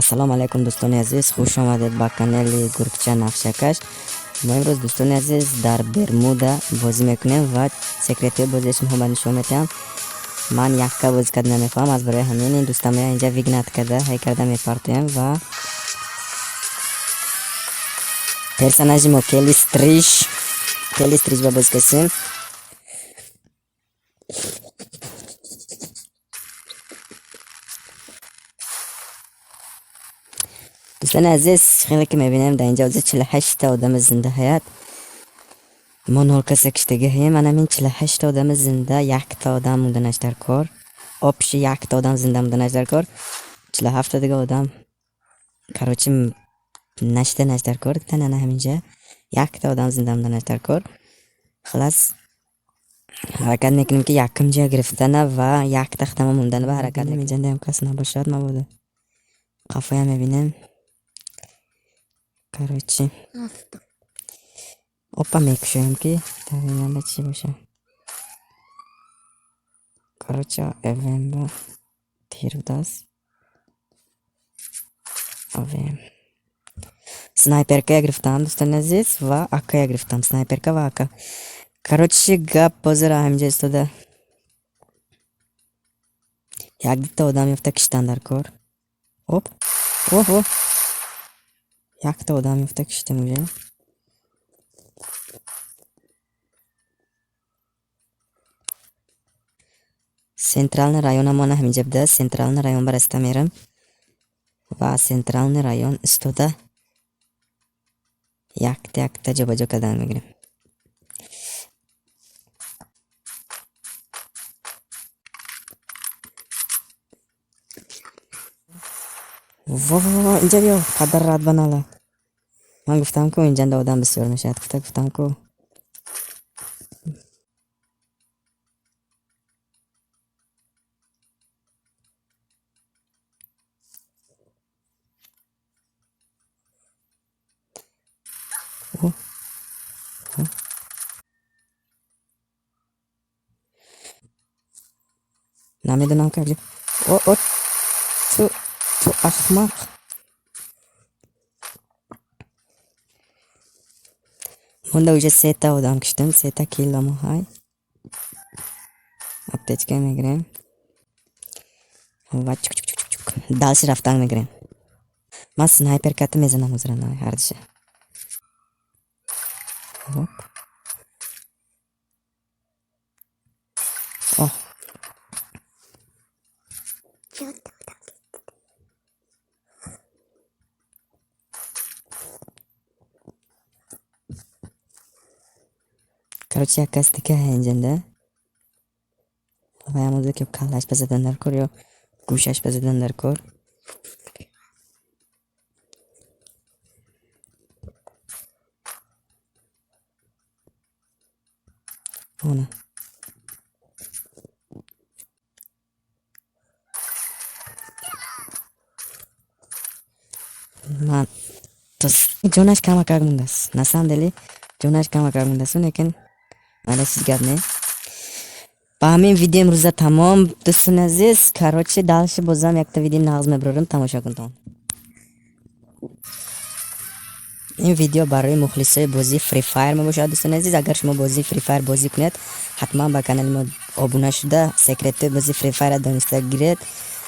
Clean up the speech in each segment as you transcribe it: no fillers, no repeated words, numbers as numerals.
Ассалому алайкум, дӯстони азиз, хуш омадед ба канали Гургча Нақшакаш. Мо имрӯз, дӯстони азиз, дар Бермуда бозӣ мекунем ва секретҳои бозии шумо ба нишон метиҳам. Ман якка бозӣ карда намехоҳам, аз барои ҳамин ин дӯстам инҷа выгнать карда, ҳай карда мепартоем ва персонажи мо Келли Стриж, Келли Стриж ба бозӣ касем. Дӯстони азиз, хеле ки мебинем, дар инҷа ҳозир 48-та одами зинда ҳаят. Мо нол каса киштагӣ ҳаем. Ана ҳамин 48-та одами зинда, якта одам монданаш дар кор. Общий якта одам зинда монданаш дар кор. 47-та дига одам, короче, нашиданаш дар кор. Тан ана ҳаминҷа якта одам зинда монданаш дар кор. Хулас, ҳаракат мекунем, ки якум ҷоя гирифтана ва якта хитама мондан ва ҳаракат мекунем. Инҷа кас набошад, мабода. Қафоя мебинем. Короче, опа, мекушоем, ки дар инанда чӣ боша. Короче, эвмба тир будааст. Авм. Снайперкая гирифтам, дӯстони азиз, ва акая гирифтам. Снайперка ва ака. Короче, гап ҳозир ҳаминҷа истода. Як дута одам ёфта киштан дар кор. Оп. Оҳ, оҳ. Якта одам ёфта киштем уже. Центральный районам ана ҳаминҷа будааст. Центральный район ба раста мерам ва центральный район истода якта якта ҷобаҷо кардан мегирем. Во, во, во, инҷа биё, падаррат банала. Ман гуфтам, ку инҷанда одам бисёр мешавад. Гуфта гуфтам, ку. О, о. Намедонам, ки о, о, ту ахмақ. Монда уже сета одам киштем, сета килламо ҳай. Аптечка мегирем. Ва чук чук чук чук. Дальше рафтан мегирем. Ман снайперката мезанам ҳозир ана ҳардиша. Хоп. Оҳ. Чорта одам. Короче, як кас дига инҷанда. Ваям ҳозир ки каллаш ба задан дар кор ё гӯшаш ба задан дар кор. Она. Ман ҷонаш камакак мондааст. На самом деле ҷонаш камакак мондааст, лекин ана чиз гап не. Ба ҳамин видео имрӯза тамом, дӯстони азиз. Короче, дальше бозам якта видео нағз мебарорем, тамошо кунтон. Ин видео барои мухлисои бозии Free Fire мебошад, дӯстони азиз. Агар шумо бозии Free Fire бозӣ кунед, ҳатман ба канали мо обуна шуда, секретҳои бозии Free Fire дониста гиред.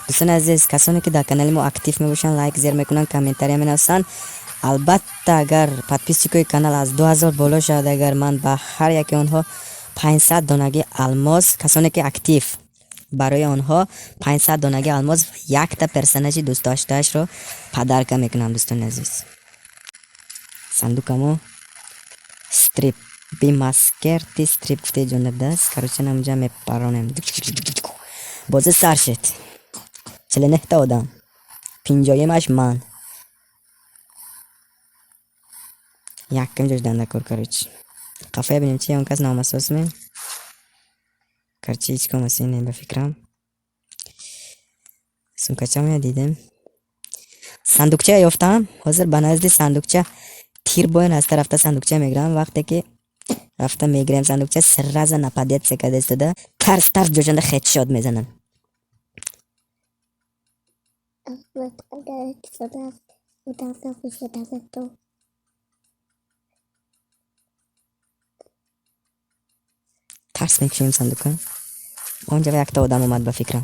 Дӯстони азиз, касоне ки дар канали мо актив мебошанд, лайк зер мекунанд, комментария менависанд. Албатта, агар подписчикои канал аз 2000 боло шавад, агар ман ба ҳар яке онҳо 500 донаги алмоз, касоне ки актив, барои онҳо 500 донаги алмоз, якта персонажи дӯстдоштаашро подарка мекунам, дӯстони азиз. Сандукамо стрип бимаскерти стрип гуфтаи ҷонда будааст. Короче, намунҷа мепаронем. Бозӣ сар шуд. 49-та одам. Пинҷоюмаш ман. Якум ҷош дандакор, короче. Қафоя бинем, чи он кас номасосме? Короче, ҳеҷ комасе не, ба фикрам. Сумкачамоя дидем. Сандукча ёфтам. Ҳозир ба назди сандукча тир боян аз тарафта сандукча мегирам. Вақте ки рафта мегирем сандукча, сразу нападение карда истода, тарс тарс ҷошанда хедшот мезанам. Тарс мекушем сандука. Онҷа якта одам омад ба фикрам.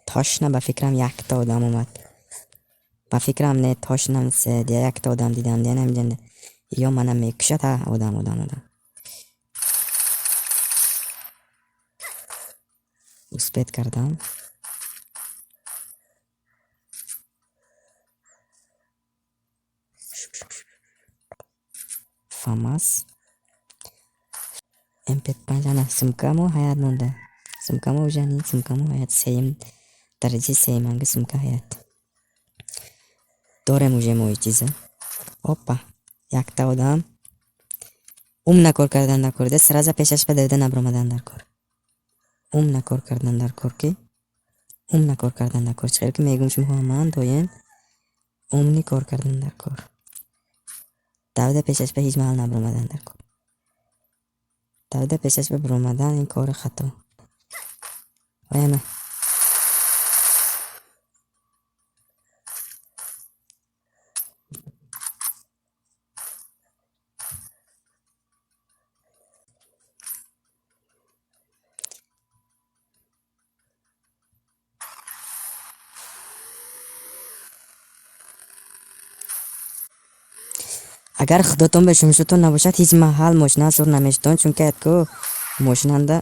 Тошна ба фикрам якта одам омад. Ба фикрам не, тошнам се, дия якта одам дидам, дия намиҷанда. Ё мана мекушад, ҳа, одам, одам, одам. Успеть кардам. Фамас. МП5 ана сумкамо ҳаят монда. Сумкамо уже ни, сумкамо ҳаят сеюм дараҷаи сеюманги сумка ҳаят. Дорем уже мо чиза. Опа, якта одам. Умна кор кардан дар кор, сразу пешаш ба давида набаромадан дар кор. Умна кор кардан дар кор ки умна кор кардан дар кор. Чӣ хел ки мегӯм шумо ман доим умни кор кардан дар кор. Давида пешаш ба ҳеҷ маҳал набаромадан дар кор. Давида пешаш ба баромадан ин кори хато. Ояна. Агар худотон ба шумшутон набошад, ҳеҷ маҳал мошина сур намешитон, чунки ку мошинанда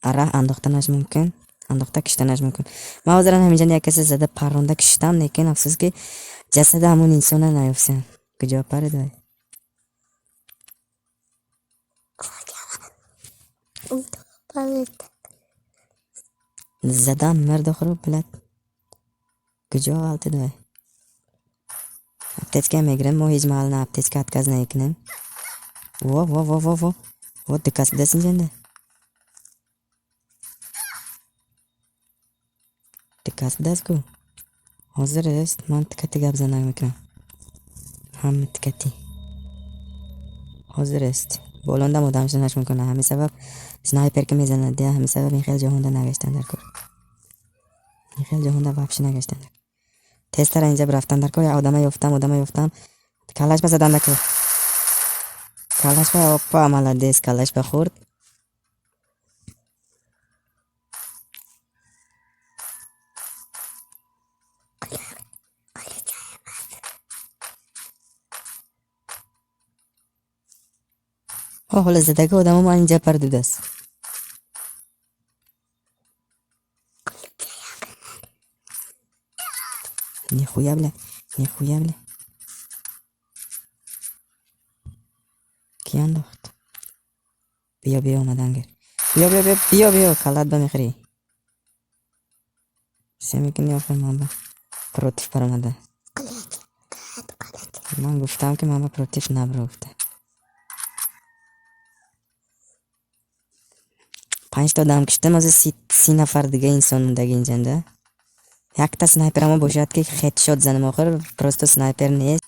араҳ андохтанаш мумкин, андохта киштанаш мумкин. Ман ҳозирам ҳаминҷа як касе зада парронда киштам, лекин афсӯс ки ҷасади ҳамон инсона наёфтам. Куҷо парид вай? Задам мирд охиру, блядь. Куҷо ғалтид вай? Аптечка мегирем, мо ҳеҷ маҳал на аптечка отказ намекунем. Во, во, во, во, во. Во, ду кас будаст инҷанда. Ду кас будаст ку. Ҳозир аст, ман тикати гап занак мекунам. Ҳама тикати. Ҳозир аст. Болондам одам шинаш мекунад. Ҳамин сабаб снайпер ки мезанад, дия ҳамин сабаб ин хел ҷаҳонда нагаштан дар кор. Ин хел ҷаҳонда вообще нагаштан дар кор. Тезтар инҷа рафтан дар кор. Я одама ёфтам, одама ёфтам. Каллаш ба задан дар кор. Каллаш ба, опа, молодец, каллаш ба хӯрд. О, ҳола задаги одамо ман инҷа пардудааст. Нихуя, бля, нихуя, бля. Ки андохт? Биё, биё, омадан гир. Биё, биё, биё, биё, биё, каллат ба мехӯрӣ. Се мекунӣ охир ман ба против баромада. Ман гуфтам ки ман ба против набро гуфта. Панҷта одам киштам, ҳозир 30 нафар дига инсон мондаги инҷанда. Якта снайперамо бошад ки хедшот занам охир, просто снайпер нест.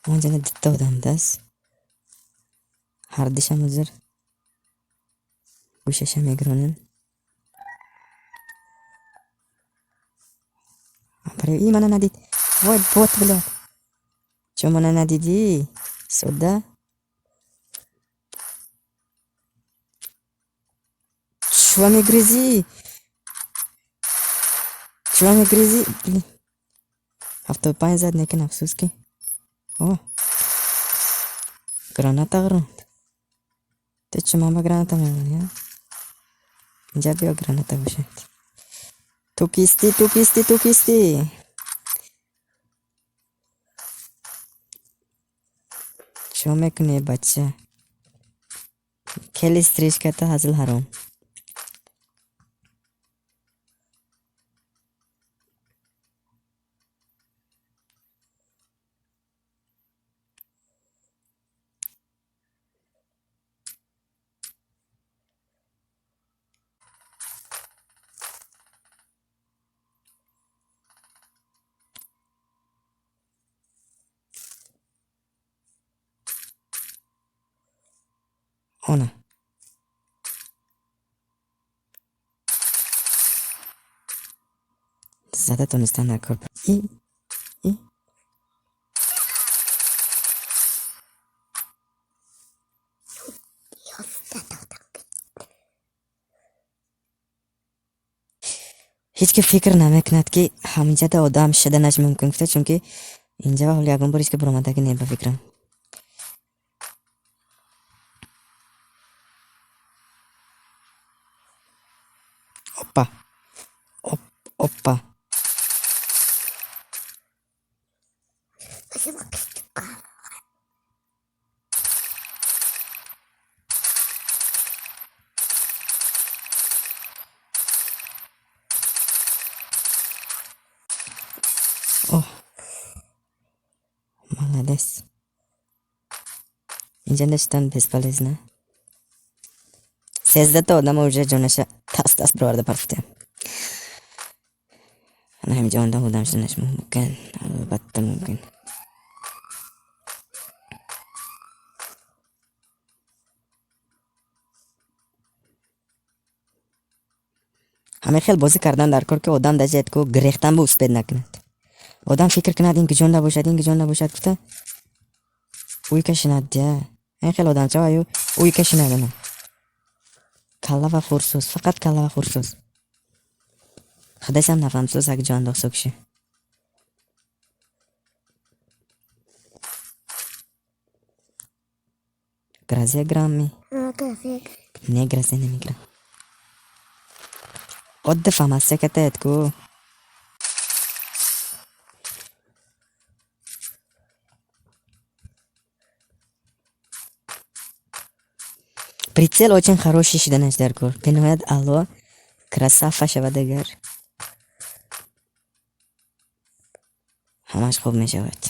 Онҷанда дитта одам будааст. Ҳардишам ҳозир гӯшаша мегиронем. И мана надид. Вой, бот, блядь. Чё мана надидӣ? Сюда. Чё мегрызӣ? Чё мегрызӣ? Блин. 75 зад, лекин афсӯс ки. О. Граната ғиронд. Ту чӣ ман ба граната мемонӣ, а? Инҷа биё граната бошад. Ту кистӣ, ту кистӣ, ту кистӣ? Чё мекунӣ, бача? Хеле стрижката ҳазил ҳаром. Она зада тонистан дар кор. И и ҳеҷ ки фикр намекунад, ки ҳаминҷада одам шиданаш мумкин гуфта, чунки инҷа ҳоли ягон бор ҳеҷ ки буромадаги не, ба фикрам. Опа, оп, опа. О, молодец. Инҷа нештан бесполезно. 13-та одама уже ҷонаша тас тас бироварда партофтем. Ана ҳаминҷа онда одам шуданаш мумкин, албатта мумкин. Ҳамин хел бозӣ кардан дар кор, ки одам даже ку гирехтан бу успеть накунад. Одам фикр кунад, ин куҷонда бошад, ин куҷонда бошад гуфта, уй кашинад дя. Ин хел одамча аю уй кашинад ана. Калла ва хурсӯз, фақат калла ва хурсӯз. Худашам нафаҳмсӯз ак ҷо андохт киши. Гроза грамми? Не, гроза намегирам. Одда фамасия катает ку. Прицел очень хороший шиданаш дар кор. Бениҳоят аъло, красава шавад агар. Ҳамаш хуб мешавад.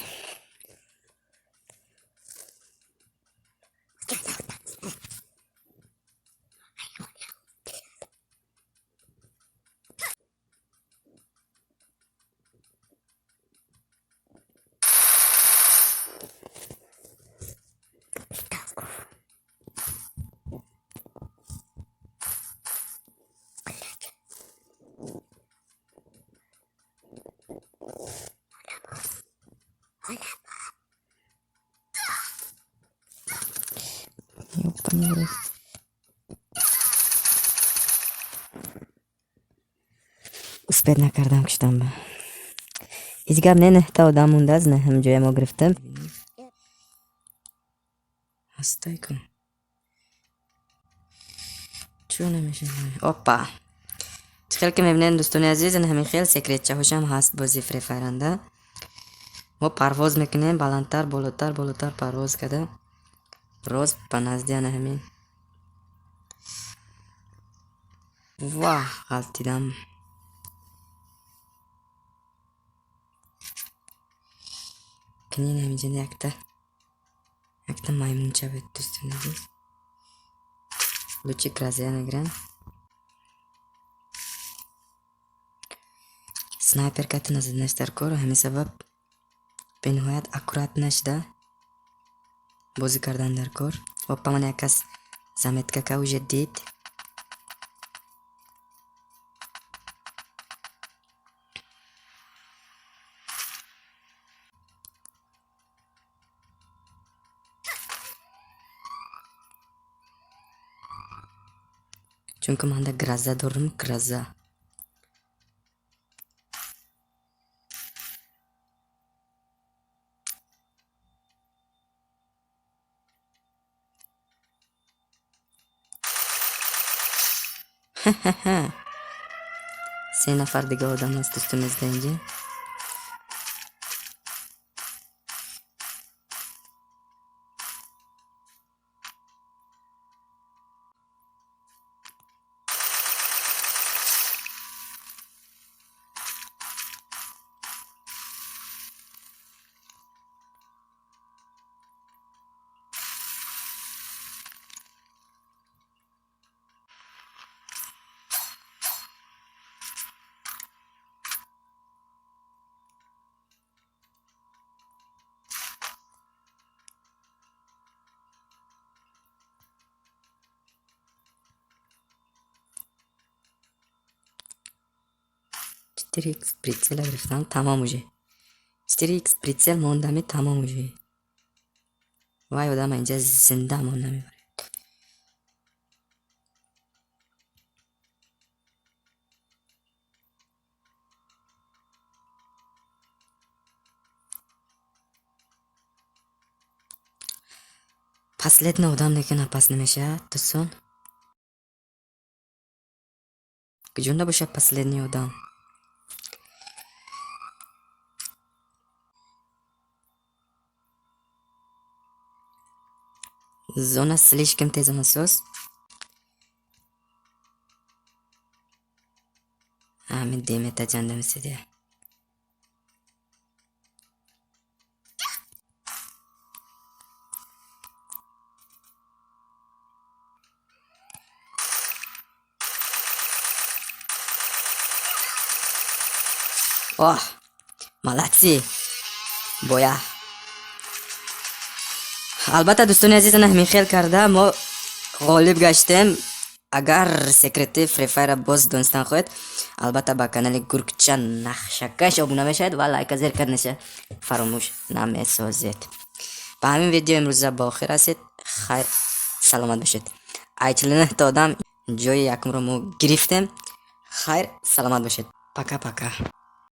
Ёбаный в рот. Успеть накардам киштам ба. Ҳеҷ гап не, нӯҳта одам мондааст, ҳам ҷоя мо гирифтем. Ҳастай кун. Чӯ намешавад? Опа. Чӣ хел ки мебинед, дӯстони азиз, ин ҳамин хел секретчаҳошам ҳаст бози Free Fire-анда. Мо парвоз мекунем баландтар, болотар, болотар парвоз карда. Рост ба назди ана ҳамин. Ва, ғалтидам. Кунин ҳаминҷа якта маймунча буд, дӯстони азиз. Лучи гроза мегирам. Снайперката назаданаш дар кор, ҳамин сабаб бениҳоят аккуратно шуда бозӣ кардан дар кор. Опа, ман як кас заметка ка уже дид. Чунки манда гроза дорам, гроза. Се нафар дига одам аст, дӯстони азиз, дар инҷа. 4 икс прицела гирифтам, тамом, уже 4 икс прицел мондами, тамом, уже вай одама инҷа зинда монда мебарад. Последний одам лекин опас намешавад, дӯстон. Куҷонда бошад последний одам? Зона слишком тез омадсоз. Ҳамин демета ҷанда мисиде. Оҳ, молодцы, боя. Албатта, дӯстони азиз, ана ҳамин хел карда мо ғолиб гаштем. Агар секрети Free Fire боз донистан хоҳед, албатта, ба канали Гургча Нақшакаш обуна мешавед ва лайка зер карданаша фаромӯш намесозед. Ба ҳамин видео имрӯза ба охир расид. Хайр, саломат бошед. Ай 49 та одам ҷои якумро мо гирифтем. Хайр, саломат бошед. Пока, пока.